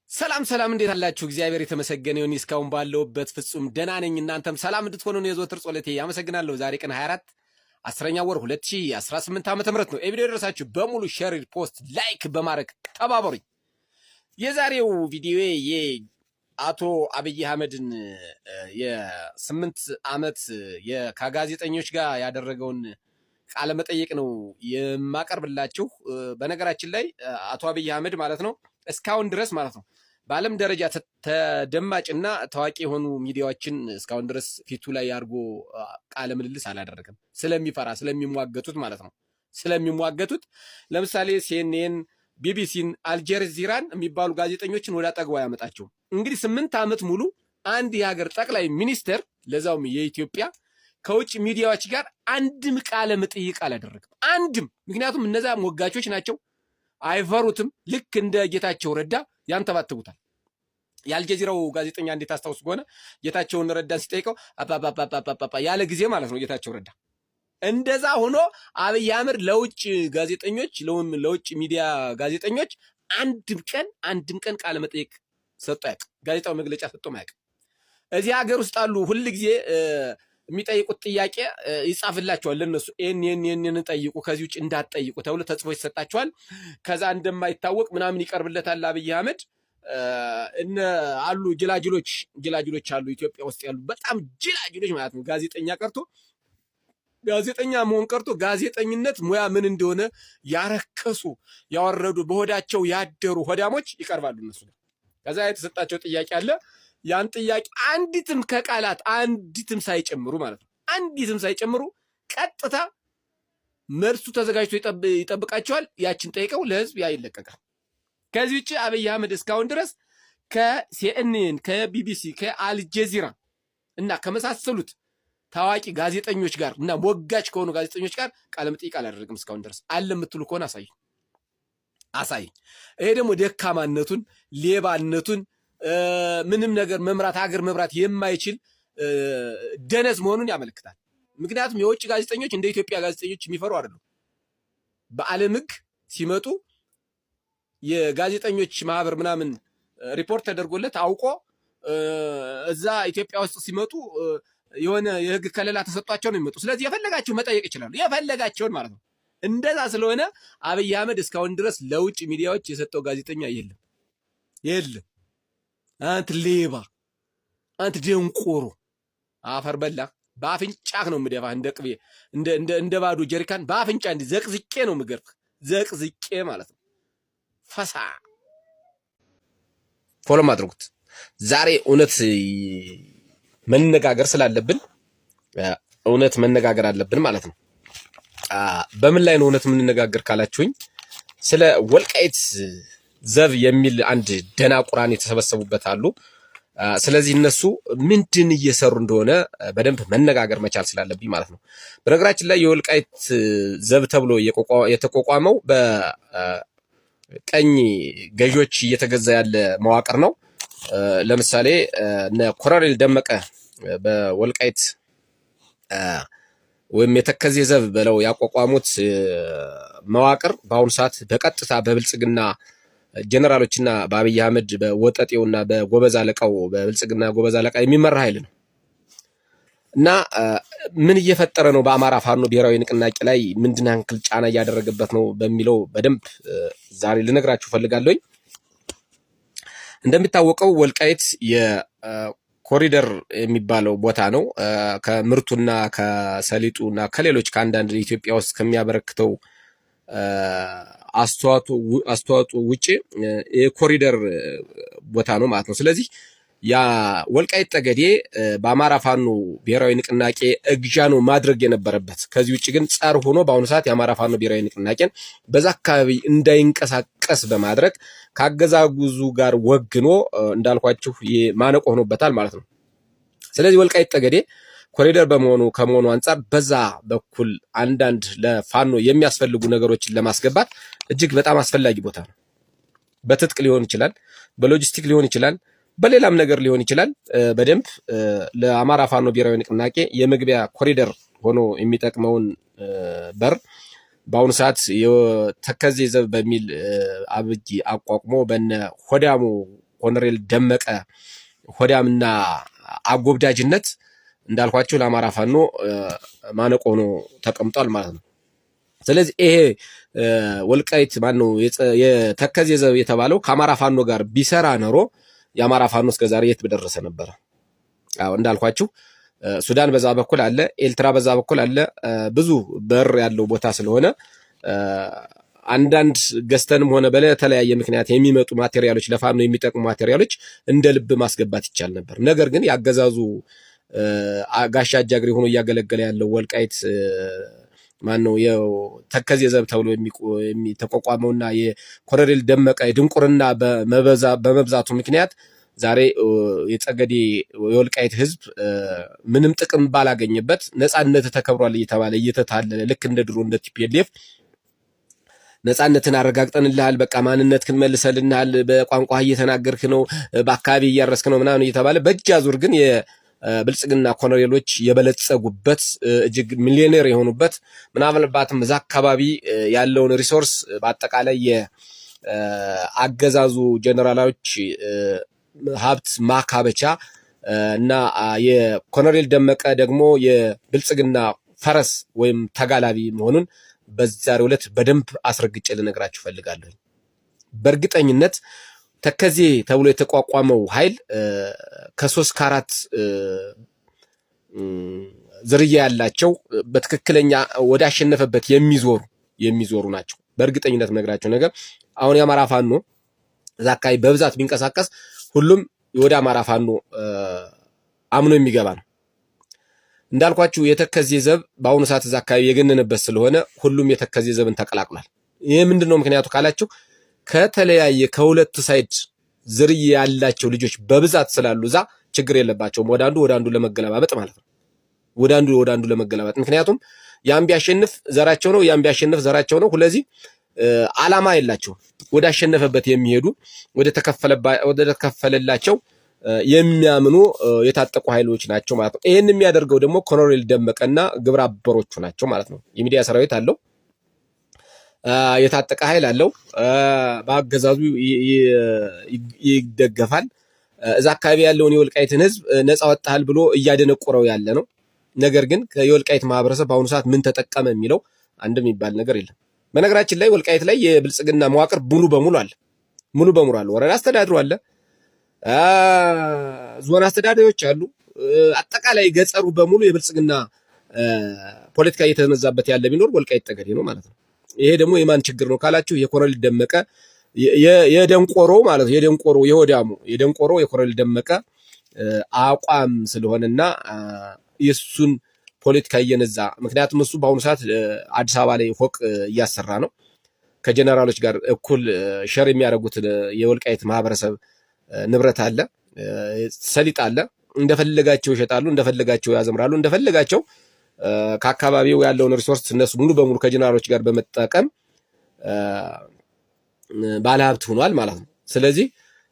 ሰላም ሰላም፣ እንዴት አላችሁ? እግዚአብሔር የተመሰገነ ይሁን። እስካሁን ባለሁበት ፍጹም ደህና ነኝ። እናንተም ሰላም እንድትሆኑ ነው የዘወትር ጸሎቴ። አመሰግናለሁ። ዛሬ ቀን 24 10ኛ ወር 2018 ዓ.ም ነው። የቪዲዮ ደረሳችሁ በሙሉ share፣ post፣ like በማድረግ ተባበሩኝ። የዛሬው ቪዲዮ የአቶ አብይ አህመድን የ8 ዓመት ከጋዜጠኞች ጋር ያደረገውን ቃለ መጠይቅ ነው የማቀርብላችሁ። በነገራችን ላይ አቶ አብይ አህመድ ማለት ነው እስካሁን ድረስ ማለት ነው በዓለም ደረጃ ተደማጭና ታዋቂ የሆኑ ሚዲያዎችን እስካሁን ድረስ ፊቱ ላይ አድርጎ ቃለ ምልልስ አላደረገም። ስለሚፈራ፣ ስለሚሟገቱት ማለት ነው። ስለሚሟገቱት ለምሳሌ ሲኤንኤን፣ ቢቢሲን፣ አልጀዚራን የሚባሉ ጋዜጠኞችን ወደ አጠገቡ አያመጣቸውም። እንግዲህ 8 ዓመት ሙሉ አንድ የሀገር ጠቅላይ ሚኒስትር፣ ለዛውም የኢትዮጵያ፣ ከውጭ ሚዲያዎች ጋር አንድም ቃለ መጠይቅ አላደረገም። አንድም። ምክንያቱም እነዛ ሞጋቾች ናቸው፣ አይፈሩትም። ልክ እንደ ጌታቸው ረዳ ያንተባትቡታል። የአልጀዚራው ጋዜጠኛ እንዴት አስታውስ ከሆነ ጌታቸውን ረዳን ሲጠይቀው አባባባባባ ያለ ጊዜ ማለት ነው ጌታቸው ረዳ። እንደዛ ሆኖ አብይ አህመድ ለውጭ ጋዜጠኞች፣ ለውጭ ሚዲያ ጋዜጠኞች አንድም ቀን፣ አንድም ቀን ቃለ መጠይቅ ሰጥቶ አያውቅም። ጋዜጣዊ መግለጫ ሰጥቶ አያውቅም። እዚህ ሀገር ውስጥ አሉ፣ ሁል ጊዜ የሚጠይቁት ጥያቄ ይጻፍላቸዋል። ለነሱ ይህን ይህን ይህን ጠይቁ፣ ከዚህ ውጭ እንዳትጠይቁ ተብሎ ተጽፎ ይሰጣቸዋል። ከዛ እንደማይታወቅ ምናምን ይቀርብለታል አብይ አህመድ። እነ አሉ ጅላጅሎች፣ ጅላጅሎች አሉ ኢትዮጵያ ውስጥ ያሉ በጣም ጅላጅሎች ማለት ነው። ጋዜጠኛ ቀርቶ፣ ጋዜጠኛ መሆን ቀርቶ ጋዜጠኝነት ሙያ ምን እንደሆነ ያረከሱ፣ ያወረዱ፣ በሆዳቸው ያደሩ ሆዳሞች ይቀርባሉ እነሱ ጋር። ከዛ የተሰጣቸው ጥያቄ አለ። ያን ጥያቄ አንዲትም ከቃላት አንዲትም ሳይጨምሩ ማለት ነው፣ አንዲትም ሳይጨምሩ ቀጥታ መልሱ ተዘጋጅቶ ይጠብቃቸዋል። ያችን ጠይቀው ለህዝብ ያ ይለቀቃል። ከዚህ ውጭ አብይ አህመድ እስካሁን ድረስ ከሲኤንኤን፣ ከቢቢሲ፣ ከአልጀዚራ እና ከመሳሰሉት ታዋቂ ጋዜጠኞች ጋር እና ሞጋች ከሆኑ ጋዜጠኞች ጋር ቃለ መጠይቅ አላደረግም እስካሁን ድረስ። አለ የምትሉ ከሆነ አሳዩኝ፣ አሳዩኝ። ይሄ ደግሞ ደካማነቱን፣ ሌባነቱን፣ ምንም ነገር መምራት፣ ሀገር መምራት የማይችል ደነዝ መሆኑን ያመለክታል። ምክንያቱም የውጭ ጋዜጠኞች እንደ ኢትዮጵያ ጋዜጠኞች የሚፈሩ አይደሉም። በዓለም ሕግ ሲመጡ የጋዜጠኞች ማህበር ምናምን ሪፖርት ተደርጎለት አውቆ እዛ ኢትዮጵያ ውስጥ ሲመጡ የሆነ የህግ ከለላ ተሰጥቷቸው ነው የሚመጡ። ስለዚህ የፈለጋቸው መጠየቅ ይችላሉ፣ የፈለጋቸውን ማለት ነው። እንደዛ ስለሆነ አብይ አህመድ እስካሁን ድረስ ለውጭ ሚዲያዎች የሰጠው ጋዜጠኛ የለም፣ የለም። አንተ ሌባ፣ አንተ ደንቆሮ፣ አፈር በላ። በአፍንጫህ ነው የምደፋህ፣ እንደ ቅቤ፣ እንደ ባዶ ጀሪካን በአፍንጫ እንዲህ ዘቅዝቄ ነው የምገርፍህ፣ ዘቅዝቄ ማለት ነው። ፈሳ follow አድርጉት። ዛሬ እውነት መነጋገር ስላለብን እውነት መነጋገር አለብን ማለት ነው። በምን ላይ ነው እውነት የምንነጋገር ካላችሁኝ፣ ስለ ወልቃይት ዘብ የሚል አንድ ደናቁራን የተሰበሰቡበት አሉ። ስለዚህ እነሱ ምንድን እየሰሩ እንደሆነ በደንብ መነጋገር መቻል ስላለብኝ ማለት ነው። በነገራችን ላይ የወልቃይት ዘብ ተብሎ የተቋቋመው በቀኝ ገዢዎች እየተገዛ ያለ መዋቅር ነው። ለምሳሌ እነ ኮሎኔል ደመቀ በወልቃይት ወይም የተከዜ ዘብ ብለው ያቋቋሙት መዋቅር በአሁኑ ሰዓት በቀጥታ በብልጽግና ጀነራሎችና በአብይ አህመድ በወጠጤውና በጎበዝ አለቃው፣ በብልጽግና ጎበዝ አለቃ የሚመራ ኃይል ነው። እና ምን እየፈጠረ ነው፣ በአማራ ፋኖ ብሔራዊ ንቅናቄ ላይ ምንድን ያክል ጫና እያደረገበት ነው በሚለው በደንብ ዛሬ ልነግራችሁ ፈልጋለሁኝ። እንደሚታወቀው ወልቃይት የኮሪደር የሚባለው ቦታ ነው። ከምርቱና ከሰሊጡ እና ከሌሎች ከአንዳንድ ኢትዮጵያ ውስጥ ከሚያበረክተው አስተዋጽኦ ውጭ የኮሪደር ቦታ ነው ማለት ነው። ስለዚህ ያ ወልቃይት ጠገዴ በአማራ ፋኖ ብሔራዊ ንቅናቄ እገዛ ነው ማድረግ የነበረበት። ከዚህ ውጭ ግን ጸር ሆኖ በአሁኑ ሰዓት የአማራ ፋኖ ብሔራዊ ንቅናቄን በዛ አካባቢ እንዳይንቀሳቀስ በማድረግ ከአገዛዙ ጋር ወግኖ እንዳልኳችሁ ማነቆ ሆኖበታል ማለት ነው። ስለዚህ ወልቃይት ጠገዴ ኮሪደር በመሆኑ ከመሆኑ አንጻር በዛ በኩል አንዳንድ ለፋኖ የሚያስፈልጉ ነገሮችን ለማስገባት እጅግ በጣም አስፈላጊ ቦታ ነው። በትጥቅ ሊሆን ይችላል፣ በሎጂስቲክ ሊሆን ይችላል፣ በሌላም ነገር ሊሆን ይችላል። በደንብ ለአማራ ፋኖ ብሔራዊ ንቅናቄ የመግቢያ ኮሪደር ሆኖ የሚጠቅመውን በር በአሁኑ ሰዓት የተከዜ ዘብ በሚል አብይ አቋቁሞ በነ ሆዳሙ ኮሎኔል ደመቀ ሆዳምና አጎብዳጅነት እንዳልኳቸው ለአማራ ፋኖ ማነቆ ሆኖ ተቀምጧል ማለት ነው። ስለዚህ ይሄ ወልቃይት ማነው የተከዜ ዘብ የተባለው ከአማራ ፋኖ ጋር ቢሰራ ኖሮ የአማራ ፋኖ እስከዛሬ የት በደረሰ ነበረ? አዎ እንዳልኳችሁ ሱዳን በዛ በኩል አለ፣ ኤርትራ በዛ በኩል አለ። ብዙ በር ያለው ቦታ ስለሆነ አንዳንድ ገዝተንም ሆነ በተለያየ ምክንያት የሚመጡ material ኦች፣ ለፋኖ የሚጠቅሙ material ኦች እንደ ልብ ማስገባት ይቻል ነበር። ነገር ግን የአገዛዙ ጋሻ አጃግሪ ሆኖ እያገለገለ ያለው ወልቃይት ማን ነው ተከዜ ዘብ ተብሎ የተቋቋመውና የኮሎኔል ደመቀ ድንቁርና በመብዛቱ ምክንያት ዛሬ የጸገዴ የወልቃይት ህዝብ ምንም ጥቅም ባላገኘበት ነፃነት ተከብሯል እየተባለ እየተታለለ፣ ልክ እንደ ድሮ እንደ TPLF ነፃነትን አረጋግጠንልሃል፣ በቃ ማንነትህን መልሰልንሃል፣ በቋንቋ እየተናገርክ ነው፣ በአካባቢ እያረስክ ነው ምናምን እየተባለ በእጅ አዙር ግን የብልጽግና ኮሎኔሎች የበለጸጉበት፣ እጅግ ሚሊዮኔር የሆኑበት፣ ምናልባትም እዛ አካባቢ ያለውን resource በአጠቃላይ የአገዛዙ ጀኔራሎች ሀብት ማካበቻ እና የኮሎኔል ደመቀ ደግሞ የብልጽግና ፈረስ ወይም ተጋላቢ መሆኑን በዛሬው ዕለት በደንብ አስረግጬ ልነግራችሁ እፈልጋለሁ። በእርግጠኝነት ተከዜ ተብሎ የተቋቋመው ኃይል ከሶስት ከአራት ዝርያ ያላቸው በትክክለኛ ወደ አሸነፈበት የሚዞሩ ናቸው። በእርግጠኝነት ነግራቸው ነገር አሁን የአማራ ፋኖ እዛ አካባቢ በብዛት ቢንቀሳቀስ ሁሉም ወደ አማራ ፋኖ አምኖ የሚገባ ነው። እንዳልኳችሁ የተከዜ ዘብ በአሁኑ ሰዓት እዛ አካባቢ የገነነበት ስለሆነ ሁሉም የተከዜ ዘብን ተቀላቅሏል። ይህ ምንድን ነው ምክንያቱ ካላችሁ ከተለያየ ከሁለት side ዝርያ ያላቸው ልጆች በብዛት ስላሉ እዛ ችግር የለባቸውም። ወደ አንዱ ወደ አንዱ ለመገለባበጥ ማለት ነው። ወደ አንዱ ወደ አንዱ ለመገለባበጥ፣ ምክንያቱም ያም ቢያሸንፍ ዘራቸው ነው፣ ያም ቢያሸንፍ ዘራቸው ነው። ስለዚህ ዓላማ የላቸውም። ወደ አሸነፈበት የሚሄዱ፣ ወደ ተከፈለላቸው የሚያምኑ የታጠቁ ኃይሎች ናቸው ማለት ነው። ይህን የሚያደርገው ደግሞ ኮሎኔል ደመቀና ግብረ አበሮቹ ናቸው ማለት ነው። የሚዲያ ሰራዊት አለው፣ የታጠቀ ኃይል አለው፣ በአገዛዙ ይደገፋል። እዛ አካባቢ ያለውን የወልቃይትን ህዝብ ነፃ ወጥተሃል ብሎ እያደነቆረው ያለ ነው። ነገር ግን የወልቃይት ማህበረሰብ በአሁኑ ሰዓት ምን ተጠቀመ የሚለው አንድም የሚባል ነገር የለም። በነገራችን ላይ ወልቃይት ላይ የብልጽግና መዋቅር ሙሉ በሙሉ አለ። ሙሉ በሙሉ አለ። ወረዳ አስተዳድሩ አለ፣ ዞን አስተዳዳሪዎች አሉ። አጠቃላይ ገጸሩ በሙሉ የብልጽግና ፖለቲካ እየተነዛበት ያለ ቢኖር ወልቃይት ጠገዴ ነው ማለት ነው። ይሄ ደግሞ የማን ችግር ነው ካላችሁ የኮሎኔል ደመቀ የደንቆሮ ማለት ነው። የደንቆሮ የሆዳሙ የደንቆሮ የኮሎኔል ደመቀ አቋም ስለሆነና የእሱን ፖለቲካ እየነዛ፣ ምክንያቱም እሱ በአሁኑ ሰዓት አዲስ አበባ ላይ ፎቅ እያሰራ ነው። ከጀነራሎች ጋር እኩል share የሚያደርጉት የወልቃይት ማህበረሰብ ንብረት አለ፣ ሰሊጥ አለ። እንደፈለጋቸው ይሸጣሉ፣ እንደፈለጋቸው ያዘምራሉ፣ እንደፈለጋቸው ከአካባቢው ያለውን resource እነሱ ሙሉ በሙሉ ከጀነራሎች ጋር በመጠቀም ባለሀብት ሆኗል ማለት ነው። ስለዚህ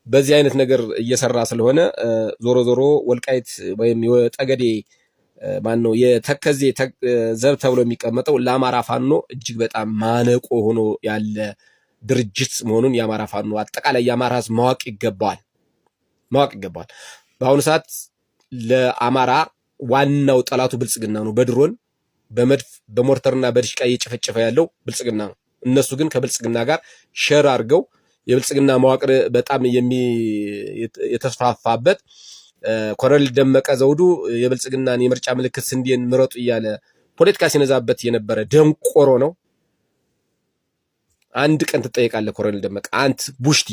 በዚህ አይነት ነገር እየሰራ ስለሆነ ዞሮ ዞሮ ወልቃይት ወይም የጠገዴ ማን ነው የተከዜ ዘብ ተብሎ የሚቀመጠው ለአማራ ፋኖ እጅግ በጣም ማነቆ ሆኖ ያለ ድርጅት መሆኑን የአማራ ፋኖ፣ አጠቃላይ የአማራ ሕዝብ ማወቅ ይገባዋል፣ ማወቅ ይገባዋል። በአሁኑ ሰዓት ለአማራ ዋናው ጠላቱ ብልጽግና ነው። በድሮን፣ በመድፍ፣ በሞርተርና በድሽቃ እየጨፈጨፈ ያለው ብልጽግና ነው። እነሱ ግን ከብልጽግና ጋር share አድርገው የብልጽግና መዋቅር በጣም የተስፋፋበት፣ ኮሎኔል ደመቀ ዘውዱ የብልጽግናን የምርጫ ምልክት ስንዴን ምረጡ እያለ ፖለቲካ ሲነዛበት የነበረ ደንቆሮ ነው። አንድ ቀን ትጠየቃለህ ኮሎኔል ደመቀ፣ አንት ቡሽቲ።